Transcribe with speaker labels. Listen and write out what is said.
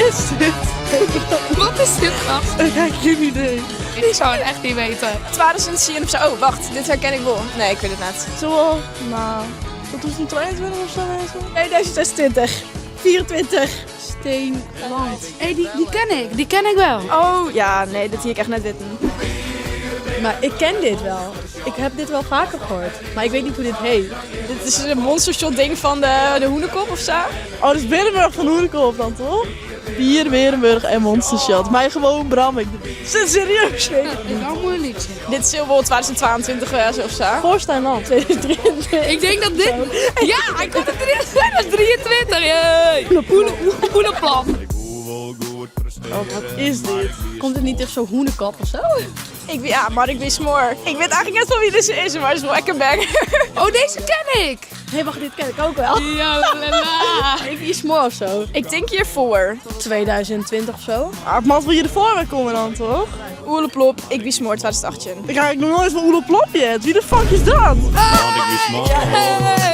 Speaker 1: Is dit?
Speaker 2: Wat is dit, gast?
Speaker 1: Ik heb geen idee.
Speaker 2: Ik zou het echt niet weten.
Speaker 3: 2010 of zo. Oh, wacht, dit herken ik wel. Nee, ik weet het net.
Speaker 1: Zo, nou, 2022 of zo, mensen.
Speaker 3: 2026. 24.
Speaker 2: Steenland. Hé, hey, die ken ik. Die ken ik wel.
Speaker 3: Oh, ja, nee, dat zie ik echt net witten.
Speaker 4: Maar ik ken dit wel. Ik heb dit wel vaker gehoord. Maar ik weet niet hoe dit heet.
Speaker 3: Dit is een monstershot ding van de Hoenekop of zo.
Speaker 1: Oh, dat is Berenburg van Hoenekop dan, toch? Bier, Berenburg en Monstershot. Maar gewoon Bram. Ik zit serieus.
Speaker 2: Dat is wel een mooi liedje.
Speaker 3: Dit is wel 2022 wezen of zo.
Speaker 1: Voorstijnland 2023.
Speaker 2: Ik denk dat dit... Ja, hij komt in 2023. Jee. Poelenplan.
Speaker 1: Oh, wat is dit?
Speaker 4: Komt het niet echt zo'n hoenekop of zo?
Speaker 3: Ik, ja, maar ik wist more. Ik weet eigenlijk net van wie dit is, maar het is wel echt een banger.
Speaker 2: Oh, deze ken ik.
Speaker 4: Hé, wacht, dit ken ik ook wel.
Speaker 2: Ja, la, la, la.
Speaker 4: Ik wie smoor of zo.
Speaker 3: Ik denk hiervoor.
Speaker 4: 2020 of zo.
Speaker 1: Ah, het mag wel hier ervoor weer komen dan, toch?
Speaker 3: Oeleplop, ik wie smoor 2018.
Speaker 1: Ik ga ik nog nooit van Oele Plop yet. Wie de fuck is dat?
Speaker 2: Hey.